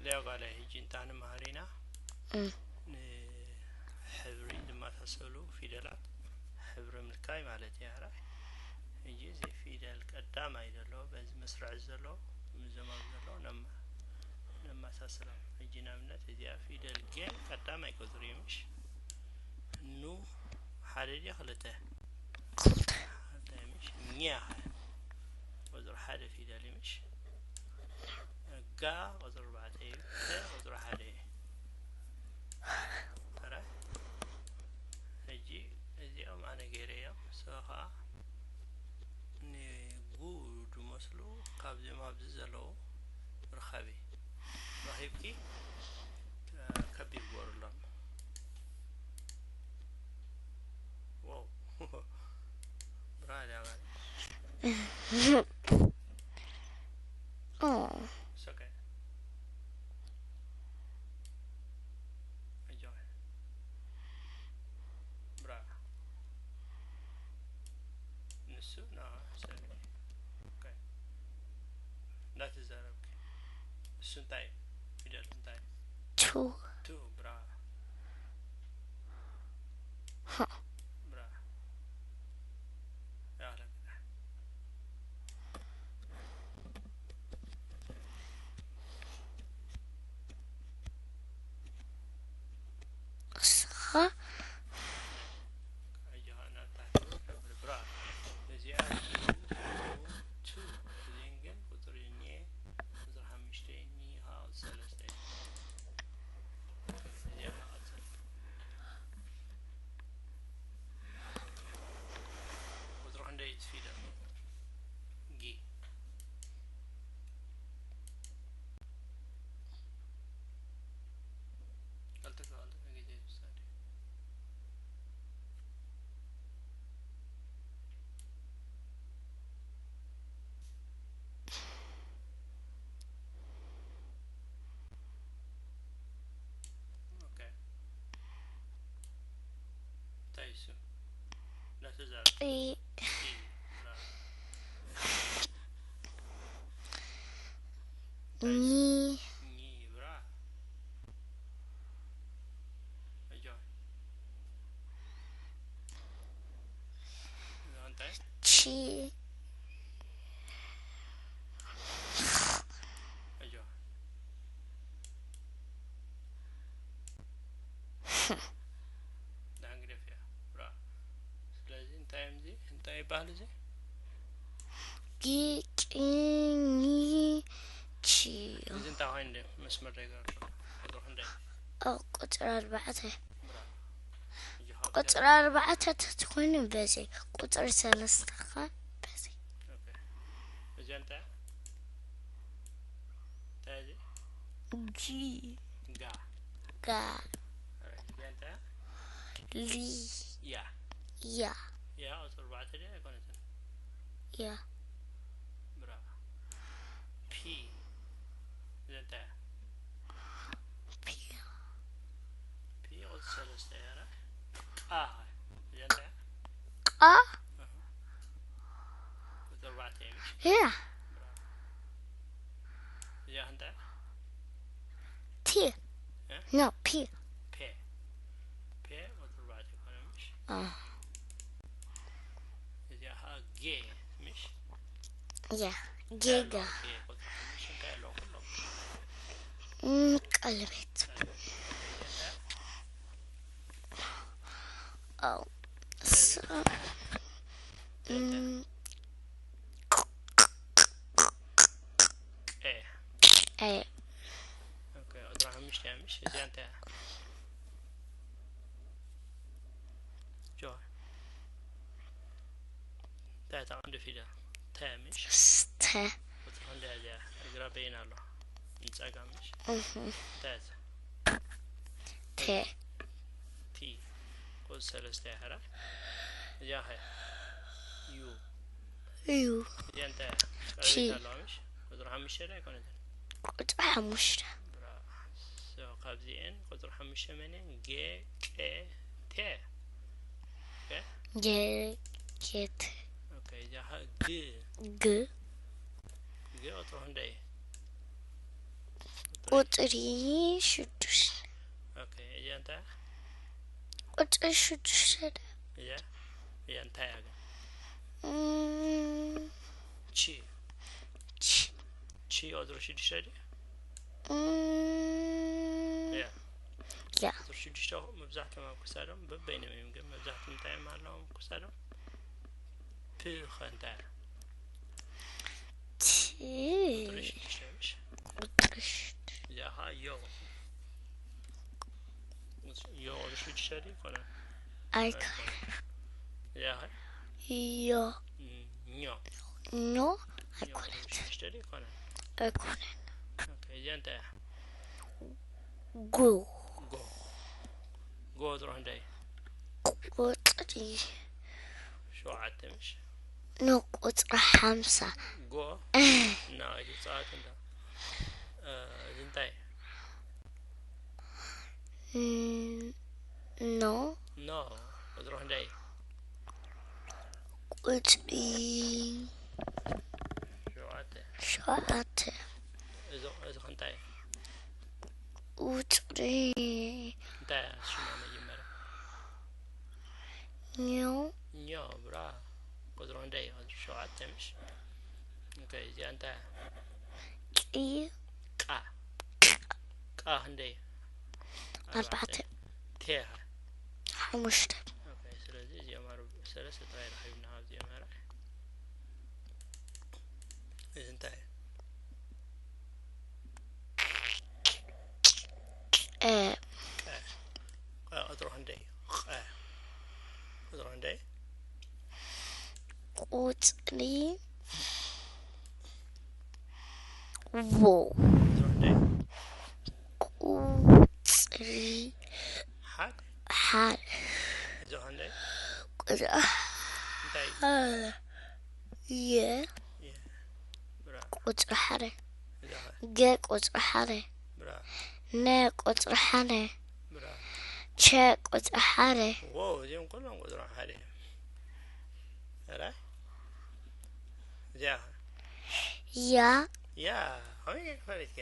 ሌላ ጓለ ሕጂ እንታ ንመሃር ኢና። ንሕብሪ ዝመሳሰሉ ፊደላት ሕብሪ ምልካይ ማለት እዩ። ሕራይ ሕጂ እዚ ፊደል ቀዳማይ ዘሎ በዚ መስርዕ ዘሎ ምዘማም ዘሎ ነማ ነመሳስሎም። ሕጂ ንኣብነት እዚኣ ፊደል ጌ ቀዳማይ ቁፅሪ እዩ ምሽ? ኑ ሓደ ድየ ክልተ? ክልተ ሓደ ምሽ? ኛ ቁፅሪ ሓደ ፊደል እዩ ምሽ? ጋ ቁፅሪ ኣርባዕተ እዩ። ተ ቁፅሪ ሓደ እዩ። ሕራይ ሕጂ እዚኦም ኣነ ገይረ እዮም። ንሶ ከዓ ንጉ ዝመስሉ ካብዚኦም ኣብዚ ዘለዉ ርኸቢ። ረኺብኪ ከቢድ ግበሩሎም። ዋው ብራድ ያባል ኦ It's okay. Enjoy. ብራ ንሱ ና ሰሪ። ኦኬ። እንዳተዛረብክ እሱ እንታይ ፊደል እንታይ ቱ ቱ ብራ ብራ ያለ እስኻ ኣጆኻ ናብ ታሕቲ ወርድ ብራ። እዚኣ ቱ፣ ቱ፣ ቱ። እዚን ግን ቁፅሪ ኘ፣ ቁፅሪ ሓሙሽተ፣ ኒ፣ ሃ፣ ቁፅሪ ሰለስተ እዩ። እዚኣ ሃ፣ ቁፅሪ። ቁፅሪ ክንደይ ትፊደ? ጊ። ቀልጥፍ ቀልጥፍ ግዜ ይውሰድ። ኦኬ። እንታይ እሱ? እንዳተዛረብ። ጢ ጢ። ብራቮ። ኒ ኒ ብራ። ኣጆ። እንታይ? ቺ ኣጆ። ዳን ግደፍያ። ብራ። ስለዚ እንታይ እዮም እዚ? እንታይ ይበሃል እዚ? ጊ ጭ ኒ ቺ እዚ እንታይ ኮይኑ ድዩ? መስመር ደይገርኩ። ቁጥሪ ክንደይ? ኣብ ቁፅሪ ኣርባዕተ ብራ። ሕጂ ካብ ቁፅሪ ኣርባዕተ ትሕቲ ኮይኑ በዚ ቁፅሪ ሰለስተ ኸ በዚ ኦኬ። እዚ እንታይ? እንታይ እዚ? ጂ ጋ። ጋ እዚ እንታይ? ሊ ያ። ያ ያ ቁፅሪ ኣርባዕተ ድያ ኣይኮነትን? ያ ብራ። ፒ። እዚ እንታይ? ፒ ፒ ቁፅሪ ሰለስተ እያ። ቃ። እዚ እንታይ? ቃ ቁፅሪ ኣርባዕተ እዩ። ያ እዚኣ እንታይ? ቲ እ? ኖ ፒ ፔ። ፔ ቁፅሪ ኣርባዕተ ይኮነ ምሽ? አ እዚኣ ከዓ ጌ ምሽ? ያ ጌጋ ጌ ቁፅሪ ሓሙሽተ እንታይ ኣለዎ? ኩሎም። ም ቀለቤት ኦ ስ ም ኤ። ኤ ኦኬ፣ ቁፅሪ ሓሙሽተ እያ ምሽ? እዚኣ እንታይ እያ? ጆ። እንታይ እታ ቀንዲ ፊደል? ተ ምሽ? ስተ ቁፅሪ ክንደይ እያ እዚኣ? እግራ በይን ኣሎ። ንፀጋም ምሽ? እህ እንታይ እያ? ቴ ቲ። ቁፅሪ ሰለስተ እያ ሕራይ። እዚኣ ኸ? ዩ። እዩ እዚኣ እንታይ እያ? ቲ። ቀለቤት ኣለዋ ምሽ? ቁፅሪ ሓሙሽተ ዶ ኣይኮነትን? ቁፅሪ ሓሙሽተ ብራ። ሶ፣ ካብዚኤን ቁፅሪ ሓሙሽተ መን እየን? ጌ፣ ቄ፣ ቴ። ኦኬ? ጌ ጌት ኦኬ፣ እዚኣ ኸ? ግ። ግ ግ ቁፅሪ ክንደይ? ቁፅሪ ቁጽሪ ሽዱሽተ። ኦኬ፣ እዚኣ እንታይ እያ? ቁጽሪ ሽዱሽተ ደ እዚኣ እዚኣ እንታይ እያ ግን? እም፣ ቺ ቺ- ቺ ቁጽሪ ሽዱሽተ ድዩ? እም፣ እያ ያ ቁጽሪ ሽዱሽተ መብዛሕትኦም ኣብ ክሳዶም በበይኖም እዮም፣ ግን መብዛሕትኦም እንታይ እዮም ኣለዎም ኣብ ክሳዶም? ፕ ኸ እንታይ እያ? ቲ ቁጽሪ ሽዱሽተ ምሽ? ቁጽሪ ሽዱሽተ እዚኣ ኸዓ ዮ። ዮ ቁጽሪ ሽዱሽተ ድዩ? ይኮነ ኣይኮነ እዚኣ ኸ? ዮ ኞ ኞ ዮ ኣይኮነት ቁጽሪ ሽዱሽተ ድዩ? ይኮነ ኣይኮነን። ኦኬ፣ እዚኣ እንታይ እያ? ጎ ጎ ጎ ቁጽሪ ክንደይ? ቁጽሪ ሸውዓተ ምሽ? ንቁጽሪ ሓምሳ ጎ እና ይጻወት እንዳ እዚ እንታይ? ን- ኖ ኖ ቁጽሪ ክንደይ? ቁጽሪ ሸውዓተ። ሸውዓተ እዚ እዚ እንታይ? ቁጽሪ እንታይ እያ ሽማ መጀመርያ? ኞ ኞ ብራ ቁጽሪ ክንደይ? ቁጽሪ ሸውዓተ ምሽ? ኦኬ፣ እዚኣ እንታይ እያ? ቂ ቃ ቃ ክንደይ? ኣርባዕተ ቴ ኸ? ሓሙሽተ ኦኬ፣ ስለዚ እዚኦም ኣር- ሰለስተ ጥራይ ረኺብና ካብዚኦም። ኣርኣይ እዚ እንታይ እዩ? እ ቀ ቀ ቁጽሪ ክንደይ እዩ? ቀ ቁጽሪ ክንደይ? ቁጽሪ ዎ ቁጽሪ ክንደይ? ቁጽሪ ሓደ ሓደ እዚ ክንደይ? ቁጽሪ እንታይ እዩ? ሓደ የ የ ብራ ቁጽሪ ሓደ እዛ ኸ? ገ ቁጽሪ ሓደ ብራ ነ ቁጽሪ ሓደ ብራ ቸ ቁጽሪ ሓደ ዎ እዚኦም ኩሎም ቁጽሮም ሓደ እዮም። ራ እዚኣ ኸ? ያ ያ ከመይ ጌርካ ፈሊጥካ?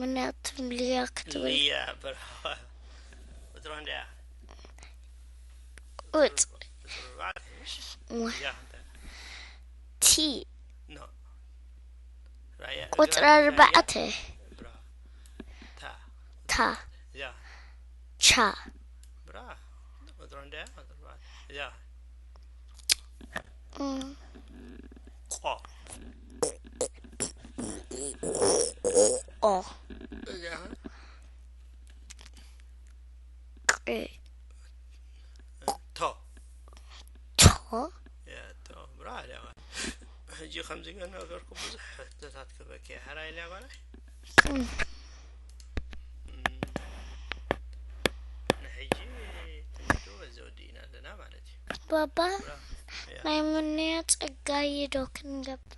ምክንያቱም ልያ ክትብል ልያ ብራ ቁጽሪ ክንደይ እያ? ቁጽ ቁጽሪ ኣርባዕተ ምሽ? ዋ- እዚኣ ክንደይ? ቲ ኖ ራያ ቁጽሪ ራያ- ኣርባዕተ ብራ ታ ታ እዚኣ ቻ ብራ ቁጽሪ ክንደይ እያ? ቁጽሪ ኣርባዕተ እዚኣ እም፣ ቆ ኦ እዚኣ ቅ ቶ ቶ ያ ቶ ብራ እዚኣ ሕጂ ከምዚ ገና ነገርኩ ብዙሕ ሕቶታት ክበኪ ሕራይ ኢልያ ጓናይ እም፣ ንሕጂ ትምህርቱ በዚ ወዲእና ኣለና ማለት እዩ። ባባ ብራ ያ ናይ ምንያ ጸጋይ ዶ ክንገብር